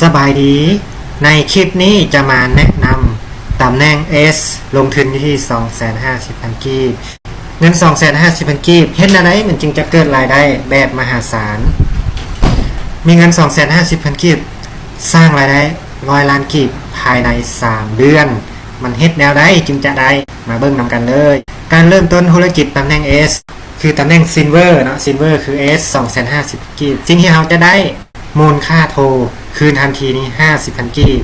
ສະບາຍດີ, ໃນຄລິບນີ້ຈະມາແນະນຳຕຳແໜ່ງ S ລົງທຶນຢູ່ທີ່ສອງແສນຫ້າສິບພັນກີບ. ເງິນສອງແສນຫ້າສິບພັນກີບ ເຮັດແນວໃດມັນຈຶ່ງຈະເກີດລາຍໄດ້ແບບມະຫາສານ? ມີເງິນສອງແສນຫ້າສິບພັນກີບ ສ້າງລາຍໄດ້ຮ້ອຍລ້ານກີບພາຍໃນສາມເດືອນ, ມັນເຮັດແນວໃດຈຶ່ງຈະໄດ້? ມາເບິ່ງນຳກັນເລີຍ. ການເລີ່ມຕົ້ນທຸລະກິດຕຳແໜ່ງ S ຄືຕຳແໜ່ງ Silver ເນາະ, Silver ຄື S ສອງແສນຫ້າສິບ ກີບ. ສິ່ງທີ່ເຮົາຈະໄດ້ ມູນຄ່າໂທຄືນທັນທີນີ້ຫ້າສິບພັນກີບ,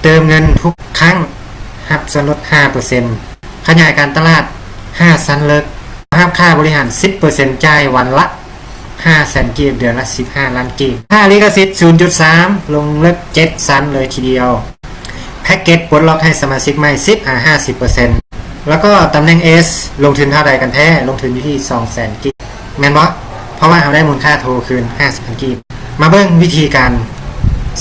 ເຕີມເງິນທຸກຄັ້ງ ຮັບສ່ວນລົດຫ້າເປີເຊັນ, ຂະຫຍາຍການຕະຫຼາດຫ້າຊັ້ນເລິກ, ຮັບຄ່າບໍລິຫານສິບເປີເຊັນ, ຈ່າຍວັນລະຫ້າແສນກີບ, ເດືອນລະສິບຫ້າລ້ານກີບ. ຄ່າລິຂະສິດສູນຈຸດສາມ, ລົງເລິກເຈັດຊັ້ນເລີຍທີດຽວ. ແພັກເກັດປົດລັອກໃຫ້ສະມາຊິກໃໝ່ສິບຫາຫ້າສິບເປີເຊັນ. ແລ້ວກໍຕຳແໜ່ງ S ລົງທຶນເທົ່າໃດກັນແທ້? ລົງທຶນຢູ່ທີ່ສອງແສນກີບ ແມ່ນບໍ່? ເພາະວ່າເຮົາໄດ້ມູນຄ່າໂທຄືນຫ້າສິບພັນກີບ. ມາເບິ່ງວິທີການ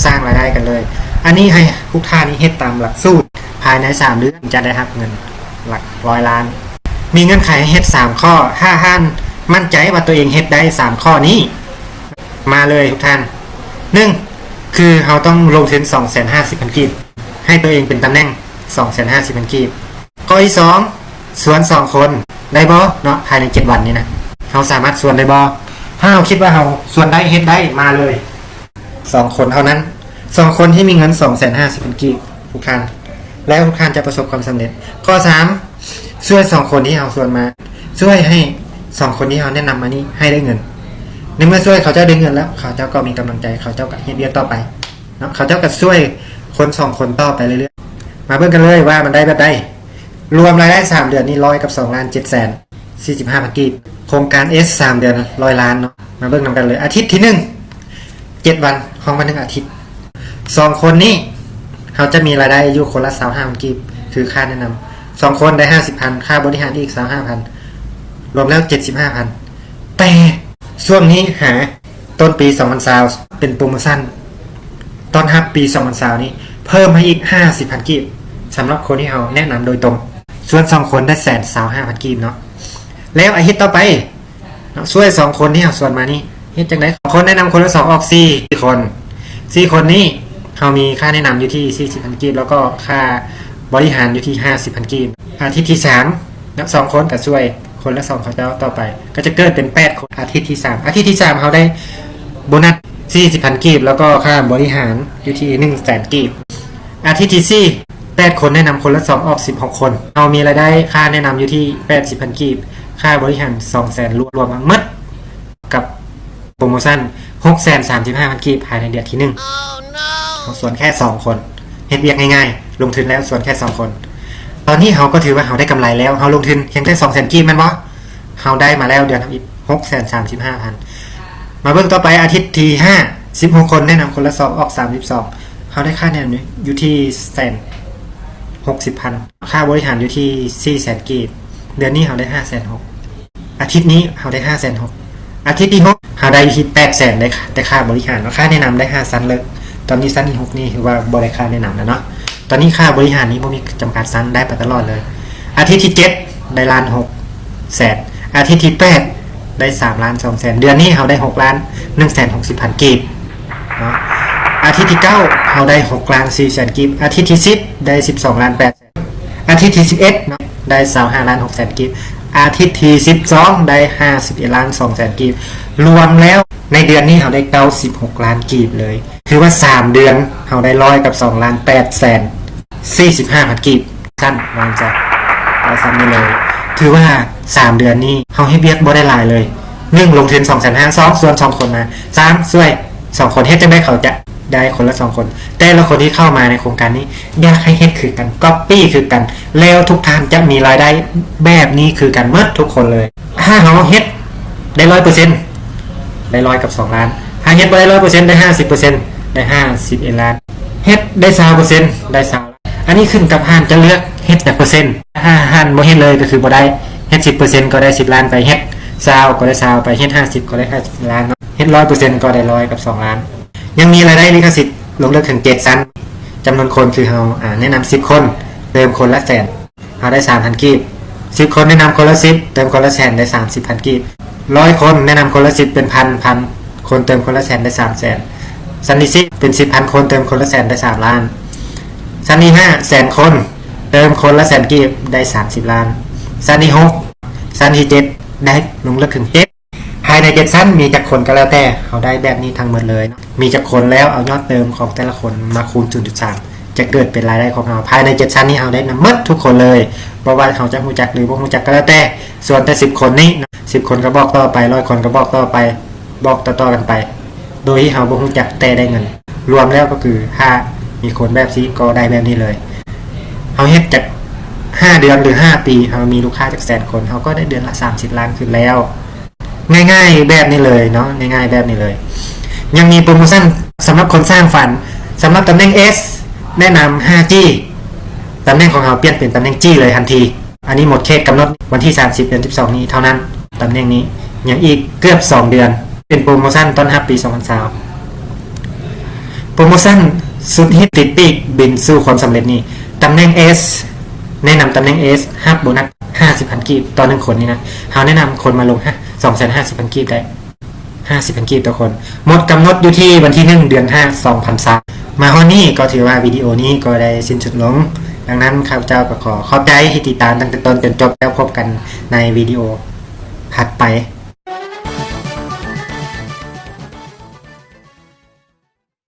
ສ້າງລາຍໄດ້ກັນເລີຍ. ອັນນີ້ໃຫ້ທຸກທ່ານນີ້ເຮັດຕາມຫຼັກສູດ, ພາຍໃນສາມເດືອນຈະໄດ້ຮັບເງິນຫຼັກຮ້ອຍລ້ານ. ມີເງື່ອນໄຂໃຫ້ເຮັດສາມຂໍ້. ຖ້າທ່ານໝັ້ນໃຈວ່າຕົວເອງເຮັດໄດ້ສາມຂໍ້ນີ້, ມາເລີຍທຸກທ່ານ. ໜຶ່ງ ຄືເຮົາຕ້ອງລົງທຶນສອງແສນຫ້າສິບພັນກີບ ໃຫ້ຕົວເອງເປັນຕຳແໜ່ງສອງແສນຫ້າສິບພັນກີບ. ຂໍ້ທີສອງ ຊວນສອງຄົນໄດ້ບໍ່ເນາະ? ພາຍໃນເຈັດວັນນີ້ນະ ເຮົາສາມາດຊວນໄດ້ບໍ່? ຖ້າເຮົາຄິດວ່າເຮົາຊວນໄດ້ ເຮັດໄດ້ ມາເລີຍ ສອງຄົນເທົ່ານັ້ນ, ສອງຄົນທີ່ມີເງິນສອງແສນຫ້າສິບພັນກີບ ທຸກທ່ານ, ແລ້ວທຸກທ່ານຈະປະສົບຄວາມສຳເລັດ. ຂໍ້ສາມ ຊ່ວຍສອງຄົນທີ່ເຮົາຊວນມາ, ຊ່ວຍໃຫ້ສອງຄົນທີ່ເຮົາແນະນຳມານີ້ໃຫ້ໄດ້ເງິນ. ໃນເມື່ອຊ່ວຍເຂົາເຈົ້າໄດ້ເງິນແລ້ວ, ເຂົາເຈົ້າກໍມີກຳລັງໃຈ, ເຂົາເຈົ້າກໍເຮັດວຽກຕໍ່ໄປເນາະ, ເຂົາເຈົ້າກໍຊ່ວຍຄົນສອງຄົນຕໍ່ໄປເລື້ອຍໆ. ມາເບິ່ງກັນເລີຍວ່າມັນໄດ້ແບບໃດ. ລວມລາຍໄດ້ສາມເດືອນນີ້ ຮ້ອຍກັບສອງລ້ານເຈັດແສນສີ່ສິບຫ້າພັນກີບ. ໂຄງການ S ສາມເດືອນ ຮ້ອຍລ້ານເນາະ. ມາເບິ່ງນຳກັນເລີຍ. ອາທິດທີໜຶ່ງ ເຈັດວັນ, ຫ້ອງວ່າໜຶ່ງອາທິດ. ສອງຄົນນີ້ ເຮົາຈະມີລາຍໄດ້ຢູ່ຄົນລະຊາວຫ້າພັນກີບ ຄືຄ່າແນະນຳ. ສອງຄົນໄດ້ຫ້າສິບພັນ, ຄ່າບໍລິຫານອີກຊາວຫ້າພັນ, ລວມແລ້ວເຈັດສິບຫ້າພັນ. ແຕ່ຊ່ວງນີ້ຫາ ຕົ້ນປີສອງພັນຊາວ ເປັນໂປຣໂມຊັນຕ້ອນຮັບປີສອງພັນຊາວນີ້ ເພີ່ມໃຫ້ອີກຫ້າສິບພັນກີບ ສຳລັບຄົນທີ່ເຮົາແນະນຳໂດຍຕົງ. ຊວນສອງຄົນໄດ້ແສນຊາວຫ້າພັນກີບເນາະ. ແລ້ວອາທິດຕໍ່ໄປເນາະ, ຊ່ວຍສອງຄົນທີ່ເຮົາຊວນມານີ້ເຮັດຈັ່ງໃດ? ສອງຄົນແນະນຳຄົນລະສອງ ອອກສີ່ຄົນ. ສີ່ຄົນນີ້ເຮົາມີຄ່າແນະນຳຢູ່ທີ່ສີ່ສິບພັນກີບ ແລ້ວກໍຄ່າບໍລິຫານຢູ່ທີ່ຫ້າສິບພັນກີບ. ອາທິດທີສາມເນາະ, ສອງຄົນກໍຊ່ວຍ ຄົນລະສອງເຂົາເຈົ້າຕໍ່ໄປ ກໍຈະເກີດເປັນແປດຄົນ. ອາທິດທີສາມ ອາທິດທີສາມເຮົາໄດ້ໂບນັດສີ່ສິບພັນກີບ ແລ້ວກໍຄ່າບໍລິຫານຢູ່ທີ່ໜຶ່ງແສນກີບ. ອາທິດທີສີ່ ແປດຄົນແນະນຳຄົນລະສອງ ອອກສິບຫົກຄົນ. ເຮົາມີລາຍໄດ້ຄ່າແນະນຳຢູ່ທີ່ແປດສິບພັນກີບ, ຄ່າບໍລິຫານສອງແສນ ລວມ ລວມທັງໝົດກັບໂປຣໂມຊັນ ຫົກແສນສາມສິບຫ້າພັນກີບ ພາຍໃນເດືອນທີໜຶ່ງ. ເຮົາຊວນແຄ່ສອງຄົນ ເຮັດວຽກງ່າຍໆ ລົງທຶນແລ້ວຊວນແຄ່ສອງຄົນ. ຕອນນີ້ເຮົາກໍຖືວ່າເຮົາໄດ້ກຳໄລແລ້ວ, ເຮົາລົງທຶນພຽງແຕ່ສອງແສນກີບແມ່ນບໍ່? ເຮົາໄດ້ມາແລ້ວເດືອນທຳອິດ ຫົກແສນສາມສິບຫ້າພັນ. ມາເບິ່ງຕໍ່ໄປ ອາທິດທີຫ້າ ສິບຫົກຄົນແນະນຳຄົນລະສອງ ອອກສາມສິບສອງ. ເຮົາໄດ້ຄ່າແນະນຳຢູ່ທີ່ແສນຫົກສິບພັນ, ຄ່າບໍລິຫານຢູ່ທີ່ສີ່ແສນກີບ. ເດືອນນີ້ເຮົາໄດ້ຫ້າແສນຫົກ. ອາທິດນີ້ເຮົາໄດ້ຫ້າແສນຫົກ. ອາທິດທີຫົກ ເຮົາໄດ້ຢູ່ທີ່ແປດແສນ ໄດ້ ແຕ່ຄ່າບໍລິຫານເນາະ. ຄ່າແນະນຳໄດ້ຫ້າຊັ້ນເລີກ, ຕອນນີ້ຊັ້ນທີຫົກນີ້ຖືວ່າບໍ່ໄດ້ຄ່າແນະນຳແລ້ວເນາະ. ຕອນນີ້ຄ່າບໍລິຫານນີ້ບໍ່ມີຈຳກັດຊັ້ນ, ໄດ້ໄປຕະຫຼອດເລີຍ. ອາທິດທີເຈັດ ໄດ້ລ້ານຫົກແສນ. ອາທິດທີແປດ ໄດ້ສາມລ້ານສອງແສນ. ເດືອນນີ້ເຮົາໄດ້ຫົກລ້ານໜຶ່ງແສນຫົກສິບພັນກີບເນາະ. ອາທິດທີເກົ້າ ເຮົາໄດ້ຫົກລ້ານສີ່ແສນກີບ. ອາທິດທີສິບ ໄດ້ສິບສອງລ້ານແປດແສນ. ອາທິດທີສິບເອັດເນາະ ໄດ້ຊາວຫ້າລ້ານຫົກແສນກີບ. ອາທິດທີສິບສອງ ໄດ້ຫ້າສິບເອັດລ້ານສອງແສນກີບ. ລວມແລ້ວໃນເດືອນນີ້ເຮົາໄດ້ເກົ້າສິບຫົກລ້ານກີບເລີຍ. ຖືວ່າສາມເດືອນເຮົາໄດ້ຮ້ອຍກັບສອງລ້ານແປດແສນສີ່ສິບຫ້າພັນກີບ. ຊັ້ນວາງໃຈ ເອົາສ່ຳນີ້ເລີຍ. ຖືວ່າສາມເດືອນນີ້ເຮົາເຮັດວຽກບໍ່ໄດ້ຫຼາຍເລີຍ. ໜຶ່ງ ລົງທຶນສອງແສນຫ້າ, ສອງ ຊວນສອງຄົນມາ, ສາມ ຊ່ວຍສອງຄົນ. ເຮັດຈັ່ງໃດເຂົາຈະ ໄດ້ຄົນລະສອງຄົນ. ແຕ່ລະຄົນທີ່ເຂົ້າມາໃນໂຄງການນີ້ ຢາກໃຫ້ເຮັດຄືກັນ, ກັອບປີ້ຄືກັນ, ແລ້ວທຸກທ່ານຈະມີລາຍໄດ້ແບບນີ້ຄືກັນໝົດທຸກຄົນເລີຍ. ຖ້າເຮົາເຮັດໄດ້ຮ້ອຍເປີເຊັນ ໄດ້ຮ້ອຍກັບສອງລ້ານ. ຖ້າເຮັດບໍ່ໄດ້ຮ້ອຍເປີເຊັນ ໄດ້ຫ້າສິບເປີເຊັນ ໄດ້ຫ້າສິບເອັດລ້ານ. ເຮັດໄດ້ຊາວເປີເຊັນ ໄດ້ຊາວລ້ານ. ອັນນີ້ຂຶ້ນກັບທ່ານຈະເລືອກເຮັດຈັກເປີເຊັນ. ຖ້າທ່ານບໍ່ເຮັດເລີຍກໍຄືບໍ່ໄດ້. ເຮັດສິບເປີເຊັນກໍໄດ້ສິບລ້ານໄປ, ເຮັດຊາວກໍໄດ້ຊາວໄປ, ເຮັດຫ້າສິບກໍໄດ້ຫ້າສິບລ້ານເນາະ. ເຮັດຮ້ອຍເປີເຊັນກໍໄດ້ຮ້ອຍກັບສອງລ້ານ. ຍັງມີລາຍໄດ້ລິຂະສິດລົງເລິກເຖິງເຈັດຊັ້ນ. ຈຳນວນຄົນຄືເຮົາ ອາ ແນະນຳສິບຄົນ ເຕີມຄົນລະແສນ, ເຮົາໄດ້ສາມພັນກີບ. ສິບຄົນແນະນຳຄົນລະສິບ ເຕີມຄົນລະແສນ ໄດ້ສາມສິບພັນກີບ. ຮ້ອຍຄົນແນະນຳຄົນລະສິບ ເປັນພັນ, ພັນຄົນເຕີມຄົນລະແສນ ໄດ້ສາມແສນ. ຊັ້ນທີສີ່ເປັນສິບພັນຄົນ ເຕີມຄົນລະແສນໄດ້ສາມລ້ານ. ຊັ້ນທີຫ້າແສນຄົນ ເຕີມຄົນລະແສນກີບໄດ້ສາມສິບລ້ານ. ຊັ້ນທີຫົກ ຊັ້ນທີເຈັດ ໄດ້ລົງເລິກເຖິງເຈັດ ພາຍໃນເຈັດຊັ້ນມີຈັກຄົນກໍແລ້ວແຕ່ ເຮົາໄດ້ແບບນີ້ທັງໝົດເລີຍເນາະ. ມີຈັກຄົນແລ້ວ ເອົາຍອດເຕີມຂອງແຕ່ລະຄົນມາຄູນສູນຈຸດສາມ ຈະເກີດເປັນລາຍໄດ້ຂອງເຮົາ. ພາຍໃນເຈັດຊັ້ນນີ້ເຮົາໄດ້ນຳໝົດທຸກຄົນເລີຍ ບໍ່ວ່າເຮົາຈະຮູ້ຈັກ ຫຼື ບໍ່ຮູ້ຈັກກໍແລ້ວແຕ່. ສ່ວນແຕ່ສິບຄົນນີ້ ສິບຄົນກໍບອກຕໍ່ໄປ ຮ້ອຍຄົນກໍບອກຕໍ່ໄປ ບອກຕໍ່ໆກັນໄປ ໂດຍທີ່ເຮົາບໍ່ຮູ້ຈັກແຕ່ໄດ້ເງິນ. ລວມແລ້ວກໍຄື ຖ້າມີຄົນແບບຊີ້ກໍໄດ້ແບບນີ້ເລີຍ. ເຮົາເຮັດຈັກຫ້າເດືອນ ຫຼື ຫ້າປີ ເຮົາມີລູກຄ້າຈັກແສນຄົນ ເຮົາກໍໄດ້ເດືອນລະສາມສິບລ້ານຂຶ້ນແລ້ວ. ງ່າຍໆແບບນີ້ເລີຍເນາະ ງ່າຍໆແບບນີ້ເລີຍ. ຍັງມີໂປຣໂມຊັນສຳລັບຄົນສ້າງຝັນ. ສຳລັບຕຳແໜ່ງ S ແນະນຳ ຫ້າຈີ ຕຳແໜ່ງຂອງເຮົາປ່ຽນເປັນຕຳແໜ່ງ G ເລີຍທັນທີ. ອັນນີ້ໝົດເຂດກຳນົດວັນທີສາມສິບ ເດືອນສິບສອງນີ້ເທົ່ານັ້ນ. ຕຳແໜ່ງນີ້ຍັງອີກເກືອບສອງເດືອນ ເປັນໂປຣໂມຊັນຕ້ອນຮັບປີສອງພັນຊາວ. ໂປຣໂມຊັນສຸດຮິດຕິດປີກບິນສູ່ຄວາມສຳເລັດນີ້ ຕຳແໜ່ງ S ແນະນຳຕຳແໜ່ງ S ຮັບໂບນັດຫ້າສິບພັນກີບຕໍ່ໜຶ່ງຄົນນີ້ນະ. ເຮົາແນະນຳຄົນມາລົງ ສອງແສນຫ້າສິບພັນກີບໄດ້ ຫ້າສິບພັນກີບຕໍ່ຄົນ. ໝົດກຳນົດຢູ່ທີ່ວັນທີໜຶ່ງ ເດືອນຫ້າ ສອງພັນຊາວ. ມາຮອດນີ້ກໍຖືວ່າວິດີໂອນີ້ກໍໄດ້ສິ້ນສຸດລົງ. ດັ່ງນັ້ນ ຂ້າພະເຈົ້າກໍຂໍຂອບໃຈທີ່ຕິດຕາມຕັ້ງແຕ່ຕົ້ນຈົນຈົບ ແລ້ວພົບກັນໃນວິດີໂອຖັດໄປ.